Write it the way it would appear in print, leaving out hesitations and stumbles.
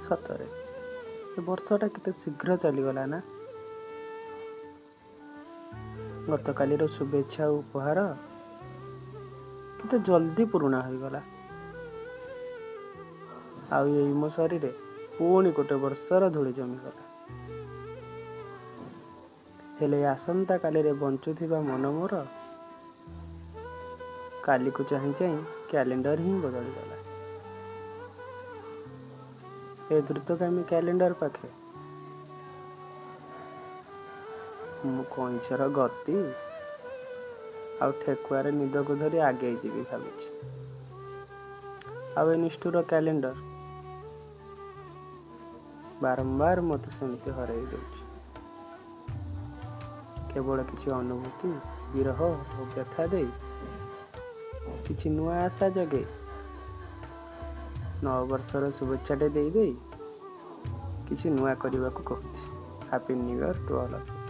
ସତରେ ଏ ବର୍ଷଟା କେତେ ଶୀଘ୍ର ଚାଲିଗଲା ନା? ଗତକାଲିର ଶୁଭେଚ୍ଛା ଆଉ ଉପହାର କେତେ ଜଲ୍ଦି ପୁରୁଣା ହୋଇଗଲା। ଆଉ ଏଇ ମୋ ଶରୀରେ ପୁଣି ଗୋଟେ ବର୍ଷର ଧୂଳି ଜମିଗଲା। ହେଲେ ଆସନ୍ତା କାଲିରେ ବଞ୍ଚୁଥିବା ମନ ମୋର କାଲିକୁ ଚାହିଁ ଚାହିଁ କ୍ୟାଲେଣ୍ଡର ହିଁ ବଦଳିଗଲା। ଏ ଦ୍ରୁତଗାମୀ କ୍ୟାଲେଣ୍ଡର ପାଖେ ମୁଁ କଇଁଛର ଗତି ଆଉ ଠେକୁଆରେ ନିଦକୁ ଧରି ଆଗେଇ ଯିବି ଭାବୁଛି। ଆଉ ଏ ନିଷ୍ଠୁର କ୍ୟାଲେଣ୍ଡର ବାରମ୍ବାର ମୋତେ ସେମିତି ହରାଇ ଦେଉଛି। କେବଳ କିଛି ଅନୁଭୂତି, ବିରହ ଓ ବ୍ୟଥା ଦେଇ, କିଛି ନୂଆ ଆଶା ଜଗେଇ, ନବବର୍ଷର ଶୁଭେଚ୍ଛାଟେ ଦେଇ ଦେଇ କିଛି ନୂଆ କରିବାକୁ କହୁଛି। Happy new year to all of you.